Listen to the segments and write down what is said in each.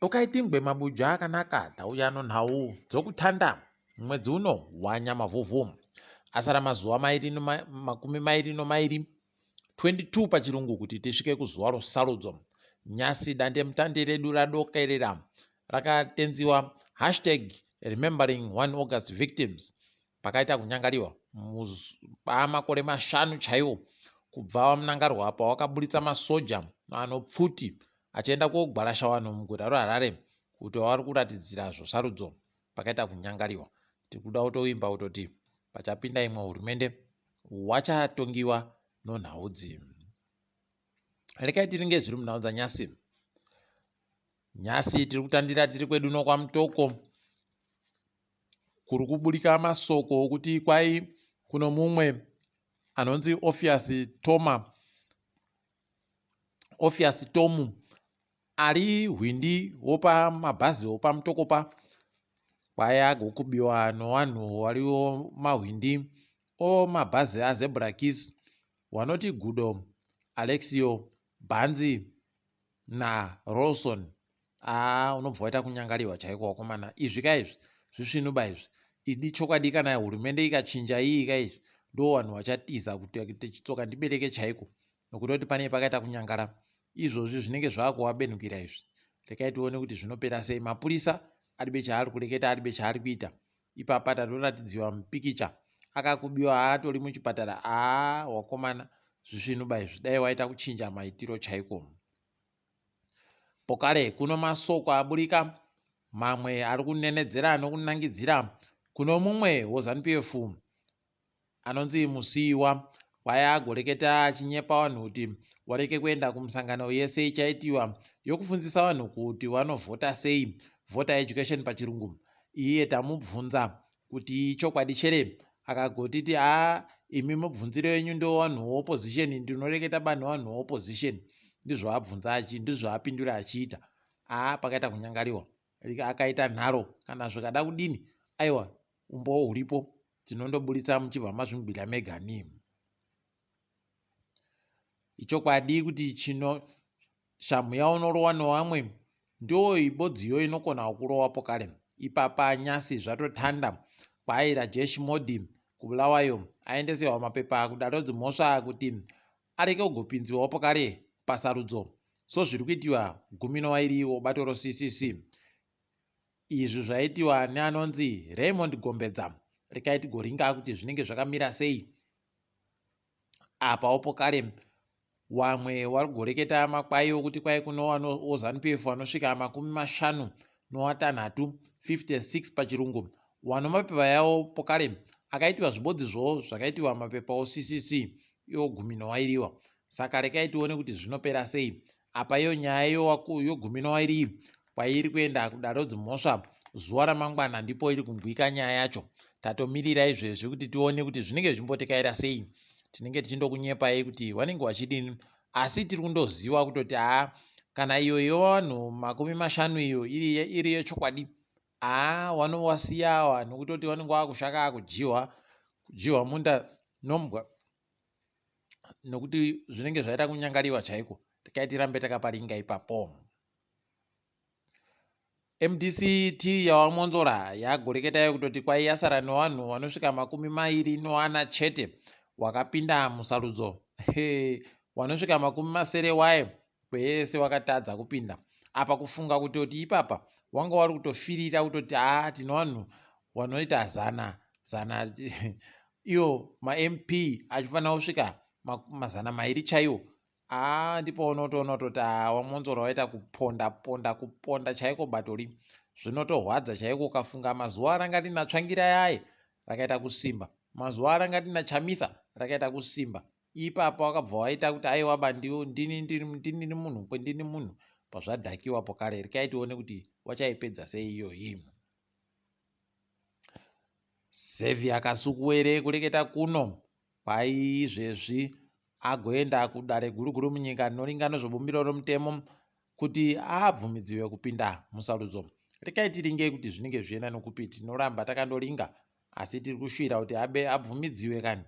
Ukaiti mabuja akanaka tauya nonhau dzokutanda mwedzi uno wanyamavhuvhu. Asara mazuva mairi 22 22 pachirungu kuti tisvike kuzuva rosarudzo. Nyasi dandemutande redu radokerera rakatenziwa hashtag remembering 1 August victims. Pakaita kunyangariwa pamakore 5 chaiwo kubva VaMnangagwa pavakaburitsa masoja anopfuti achienda kogwarasha vanhu muguta reHarare kuti vari kuratidzira zvosarudzo. Pakaita kunyangariwa. Tiri kuda kutovimba kutoti pachapinda imwe hurumende wachatongiwa nonhaudzi. Rekai tiringe zviri munhau dzanyasi. Nyasi tiri kutandira tiri kwedu nokwaMutoko kuri kuburika masoko okuti kwai kuno mumwe anonzi Ophias Toma Ophias Tomu ari hwindi wopamabhazi wopaMutoko pa kwai agokubiwa nowanhu wariwo mahwindi omabhazi aZebra Kiss wanoti Gudo, Alexio, Bhanzi naRawson. Haa unobva waita kunyangariwa chaiko wakomana. Izvi ka izvi zvisvinuba izvi. Idi chokwadi kana hurumende ikachinja iyi ka izvi ndo vanhu vachatiza kuti chitsoka ndibereke chaiko nokutoti pane pakaita kunyangara. Izvozvi zvinenge zvakuvabenukira izvi. Rekai tione kuti zvinopera sei. Mapurisa aribe chaari kureketa aribe chaari kuita. Ipapa tatoratidziwa mupikicha akakubiwa atori muchipatara. Haa wakomana zvisvinuba izvi dai waita kuchinja maitiro chaiko. Pokare kuno masoko aburika mamwe ari kunenedzera nokunangidzira kuno mumwe weZanu PF anonzi Musiiwa kwai agoreketa achinyepa vanhu kuti wareke kuenda kumusangano yese ichaitiwa yokufundzisa vanhu kuti vanovhota sei, voter education pachirungu. Iye tamubvunza kuti ichokwadi chere akagotiti haa imi mubvunziro yenyu ndowanhu weopposition ndinoreketa ba nevanhu veopposition ndizvo abvunza achi ndizvo apindura achiita haa pakaita kunyangariwa akaita nharo kana zvikada kudini aiwa umbowo huripo tinondoburitsa muchibva mazvingwira mega nii. Ichokwadi kuti chino shamhu yaunorowa nowamwe ndoibodziyo inokona kukurowa pokare. Ipapa nyasi zvatotanda kwai Rajesh Modi kuBulawayo aendesewa mapepa kudare redzimhosva kuti areke kugopinziwawo pokare pasarudzo sozviri kuitiwa gumi nowairi wobato roCCC. Izvi zvaitiwa neanonzi Raymond Gombedza. Rekai tigoringa kuti zvinenge zvakamira sei. Apawo pokare wamwe wari kugoreketa makwai okuti kwai kuno woZanu PF vanosvika 58, 56 pachirungu, wano mapepa yawo pokare akaitiwa zvibodzi zvowo zvakaitiwa mapepa oCCC iwo gumi nowairiwa. Saka rekai tione kuti zvinopera sei. Apa iyo nyaya yogumi nowairi iyi kwairi kuenda kudare redzimhosva zuva ramangwana ndipo iri kungwika nyaya yacho. Tatomirira izvezvi kuti tione kuti zvinenge zvichimbotekaira sei. Tinenge tichindokunyepai kuti vanenge vachidini asi tiri kundoziva kutoti haa kana iyo yevanhu 50 iyo iri iri yechokwadi haa vanovasiya ava nokutoti vanenge vakushaka kudyiwa kudyiwa munda nombwa nokuti zvinenge zvaita kunyangariwa chaiko. Rekai tirambe takaparinga ipapo. Mdc T yaVaMwonzora yagoreketa kutoti kwai yasara nevanhu vanosvika 24 chete wakapinda musarudzo. Vanosvika 70 waye kwese wakatadza kupinda. Apa kufunga kutoti ipapa wanga wari kutofirira kutoti haa tine vanhu vanoita zana zana iyo maMP achifanira kusvika 200 chaiwo. Haa ndipo unotoona kutoti haa VaMwonzora waita kuponda ponda kuponda chaiko bato ri. Zvinotorwadza chaiko ukafunga mazuva aranga rina Tsvangirai aye rakaita kusimba. Mazuva aranga rina Chamisa rakaita kusimba. Ipapa wakabva waita kuti aiwa ba ndini ndini munhu kwendini munhu pazvadhakiwa pokare. Rekai tione kuti wachaipedza sei iyoyi. Xavier Kasukuwere kureketa kuno kwaizvezvi agoenda kudare guru guru munyika rinoringa nezvebumbiro romutemo kuti abvumidziwe kupinda musarudzo. Rekai tiringe kuti zvinenge zvichienda nokupi. Tinoramba takandoringa asi tiri kushuvira kuti abe abvumidziwe kani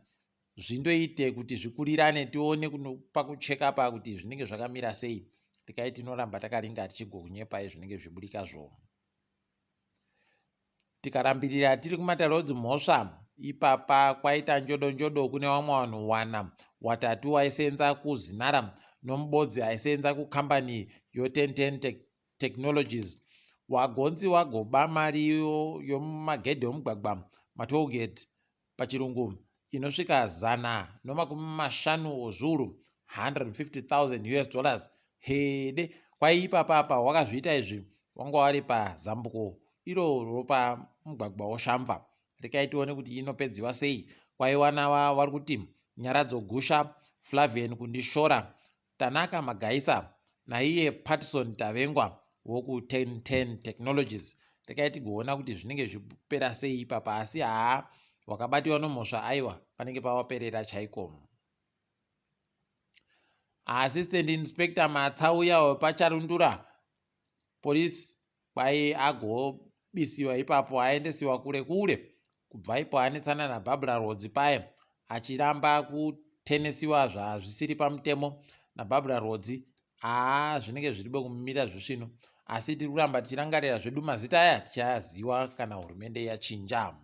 zvindoite kuti zvikurirane tione pakucheka pa kuti zvinenge zvakamira sei. Tikai tinoramba takaringa tichigokunyepai zvinenge zvichiburika zvo. Tikarambirira tiri kumatare edzimhosva ipapa kwaita njodo njodo kune vamwe vanhu wana watatu waisenza kuZinara nomubodzi aisenza kukambani yo1010 Technologies wagonzi wagoba mari yomumagedhi omugwagwa matollgate pachirungu inosvika 150 ozviuru 150,000 US dollars hede kwai ipapa apa wakazviita izvi wanga wari pazambuko iro ropa mugwagwa woshamva rekai tione kuti inopedziwa sei kwaiwana vari kuti Nyaradzo Gusha Flavian Kundishora Tanaka Magaisa naiye Patson Tavengwa woku1010 Technologies rekai tigoona kuti zvinenge zvipera sei ipapa asi haa wakabatiwa nomhosva aiwa panenge pawaperera chaiko. Assistant Inspector Matsauya wepaCharundura Police kwai agobisiwa ipapo aendesiwa kure kure kubva ipo anetsana naBarbra Rwodzi paye achiramba kutenesiwa zvazvisiri pamutemo naBarbra Rwodzi haa zvinenge zviri bekumira zvisvino asi tiri kuramba tichirangarira zvedu mazita aya tichayaziwa kana hurumende yachinja.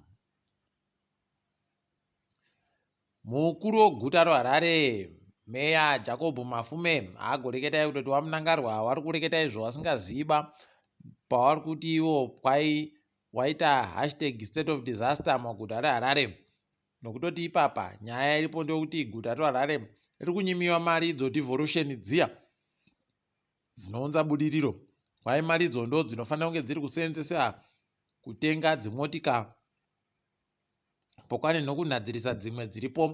Mukuru weguta roHarare Meya Jacob Mafume agoreketai kutoti waMnangarwa wari kureketa izvo wasingaziva pavari kuti iwo kwai waita hashtag state of disaster muguta reHarare nokutoti ipapa nyaya iripo ndokuti guta reHarare riri kunyimiwa mari idzo devolution dziya dzinounza budiriro kwai mari idzo ndo dzinofanira kunge dziri kuseenzesa kutenga dzimotika pokane nokunhadzirisa dzimwe dziripo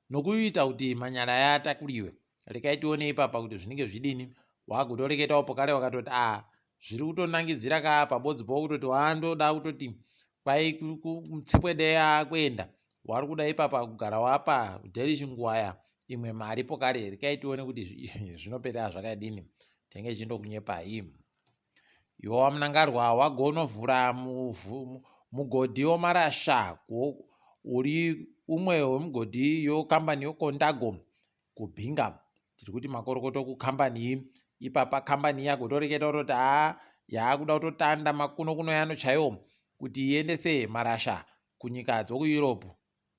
nokuita kuti manyara aya atakuriwe rekai tione ipapa kuti zvinenge zvidini wakutoreketawo pokare wakatoti a ah, zviri kutonangidzira ka pabodzi po kutoti wandoda kutoti kwai mutsepwede yakuenda wari kuda ipapa kugara wapa Delish Nguwaya imwe mari pokare rekai tione kuti zvinopera zvakadini tenge chindokunyepai Iwe waMnangarwa wagonovhura mugodhi wemarasha uri umwe wemugodhi yekambani yoKondago kuBinga. Tiri kuti makorokoto kukambani iyi. Ipapa kambani iyi yagotoreketa kutoti haa yaakuda kutotanda makunokuno yano chaiwo kuti iendese marasha kunyika dzokuEurope.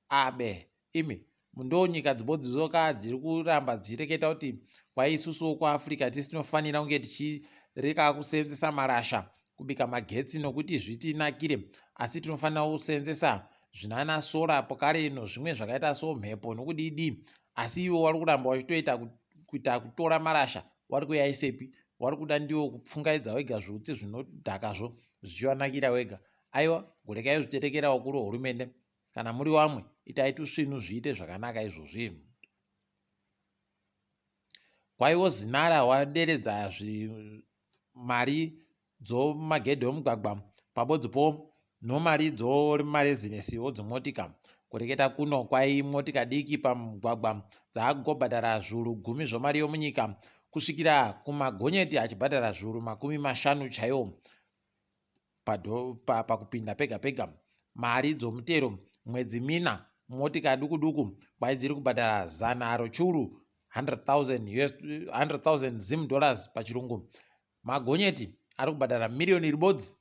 Abe imi ndonyika dzibodzizoka dziri kuramba dzichireketa kuti kwai isusuwo kuAfrica tisi tinofanira kunge tichireka kuseenzesa marasha kubika magetsi nokuti zvitinakire asi tinofanira kuseenzesa zvinana sora pokare nozvimwe zvakaita so mhepo nokudidii asi ivo wari kuramba wachitoita kuita kutora marasha wari kuyaisepi wari kuda ndiwo kupfungaidza wega zviutsi zvinodhakazvo zvichivanakira wega aiwa gorekai zviterekera wakuru hurumende Kana muri wamwe itai tusvinu zviite zvakanaka izvozvi. Kwaiwo Zinara waderedza mari dzomagedhi omugwagwa pabodzipo nomari dzomarezinesi odzimotika. Kureketa kuno kwai motika diki pamugwagwa dzaakugobhadhara zviuru gumi zvomari yomunyika kusvikira kumagonyeti achibhadhara zviuru 50 chaiwo. Pakupinda pega pega mari dzomutero mwedzi mina motika duku duku kwai dziri kubhadhara zana rochuru 100,000 Zim dollars pachirungu magonyeti ari kubhadhara miriyoni ribodzi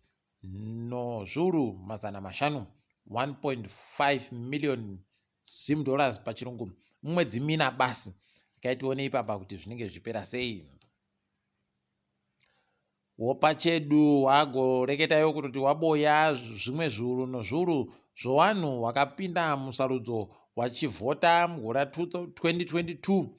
nozviuru 500 1.5 million Zim dollars pachirungu mumwedzi mina basi. Rekai tione ipapa kuti zvinenge zvichipera sei. Wopachedu wagoreketayo kutoti waboya zvimwe zviuru nozviuru zvowanhu wakapinda musarudzo wachivhota mugore ra 2022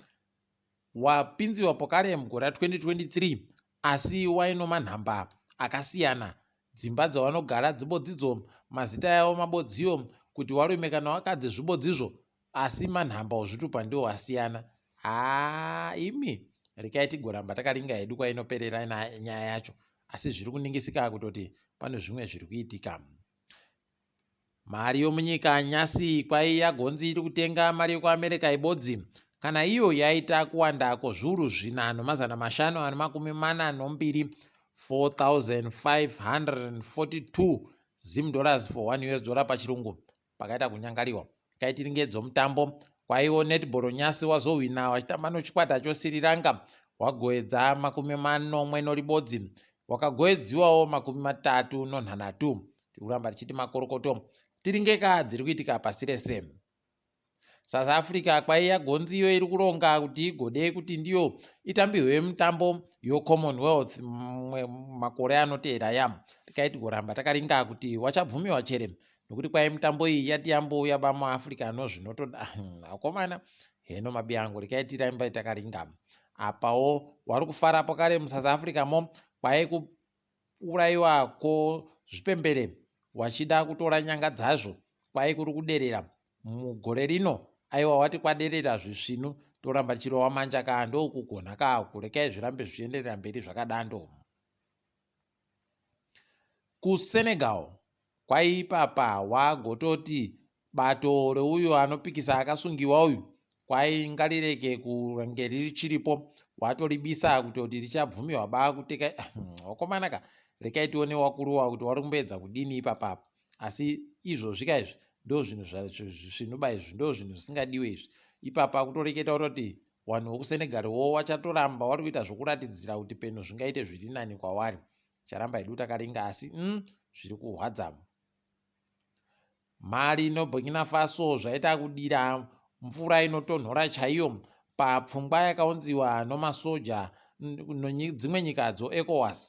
wapinziwa pokare mugore ra 2023 asi waino manhamba akasiyana dzimba dzawanogara dzibodzidzo mazita yavo mabodziyo kuti warume kana wakadzi zvibodzizvo Asi manhamba ozvitupa ndiwo asiyana. Haa imi rekai tigoramba takaringa hedu kwainoperera nyaya yacho asi zviri kuningisika kutoti pane zvimwe zviri kuitika. Mari yomunyika nyasi kwai yagonzi iri kutenga mari yekuAmerica ibodzi kana iyo yaita kuwanda kozviuru zvina nomazana mashanu ane 42 4542 Zim dollars for 1 US dollar pachirungu pakaita kunyangariwa kaitiringedzo mutambo kwaiwo netball nyasi wazohwina wachitamba nochikwata choSri Lanka. Wagoedza 71, wakagoedziwawo 36. Tiri kuramba tichiti makorokoto tiringeka dziri kuitika pasi rese. South Africa kwaiya gonzi iyo iri kuronga kuti igode kuti ndiyo itambihwe mitambo yoCommonwealth makore anoteera ya. Rekai tigoramba takaringa kuti wachabvumiwa chere nokuti kwai mitambo iyi yati yambouya ba muAfrica no zvinotoda akomana heno mabi angu rekai tirambe takaringa. Apawo wari kufara pakare muSouth Africa mo kwai kuuraiwa kwozvipembere wachida kutora nyanga dzazvo kwai kuri kuderera mugore rino aiwa wati kwaderera zvisvinu toramba tichirova manja kaa ndokugona kaa kurekai zvirambe zvichienderera mberi zvakadando. KuSenegal kwaipapa wagototi bato reuyo anopikisa akasungiwa uyu kwai ngarireke kunge richiripo watoribisa kutoti richabvumiwa ba kuteka wakomanaka rekai tione wakuruwa kuti wari kumboedza kudini ipapapa asi izvozvi ka izvi ndozvinhu zvisvinuba izvi ndozvinhu zvisingadiwe izvi ipapa kutoreketa kutoti vanhu vokuSenegal wo wachatoramba wari kuita zvokuratidzira kuti peno zvingaite zviri nani kwawari Charamba hedu takaringa asi zviri kurwadza. Mali noBurkina Faso zvaita kudira mvura inotonhora chaiyo papfungwa yakaunziwa nomasoja nedzimwe nyika dzoECOWAS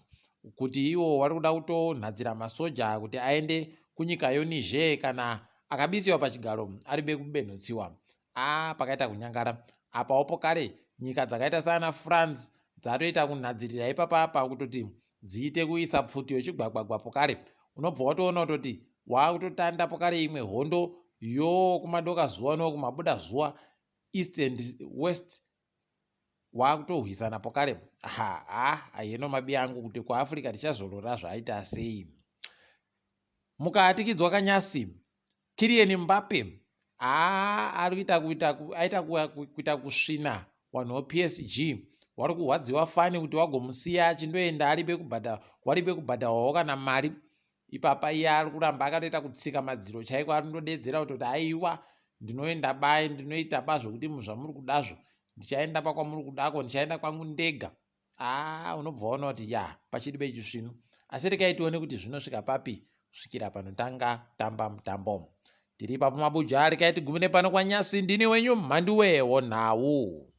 kuti iwo wari kuda kutonhadzira masoja kuti aende kunyika yoNiger kana akabisiwa pachigaro aribe kubenhutsiwa. Aa pakaita kunyangara. Apawo pokare nyika dzakaita saana France dzatoita kunhadzirira ipapa apa kutoti dziite kuisa pfuti yochigwagwagwa pokare. Unobva watoona kutoti waakutotanda pokare imwe hondo yokumadoka zuva nokumabuda zuva, east and west, waakutohwisana pokare. Ha ha heno mabi angu kuti kuAfrica tichazorora zvaita sei. Mukahatikidzwa kanyasi, Kylian Mbappe haa ari kuita kuita aita kuita kusvina vanhu vePSG wari kurwadziwa fani kuti wagomusiya achindoenda aribe kubhadha waribe kubhadharwawo kana mari ipapa iye ari kuramba akatoita kutsika madziro chaiko ari kundodedzera kutoti aiwa ndinoenda bai ndinoita ba zvekuti zvamuri kudazvo ndichaenda pakwamuri kudako ndichaenda kwangu ndega Haa unobva waona kuti ya pachiri pechisvinu asi rekai tione kuti zvinosvika papi kusvikira panotanga tamba mutambo. Tiri ipapo mabuja rekai tigumire pano kwanyasi ndini wenyu Mhanduwe wonhau.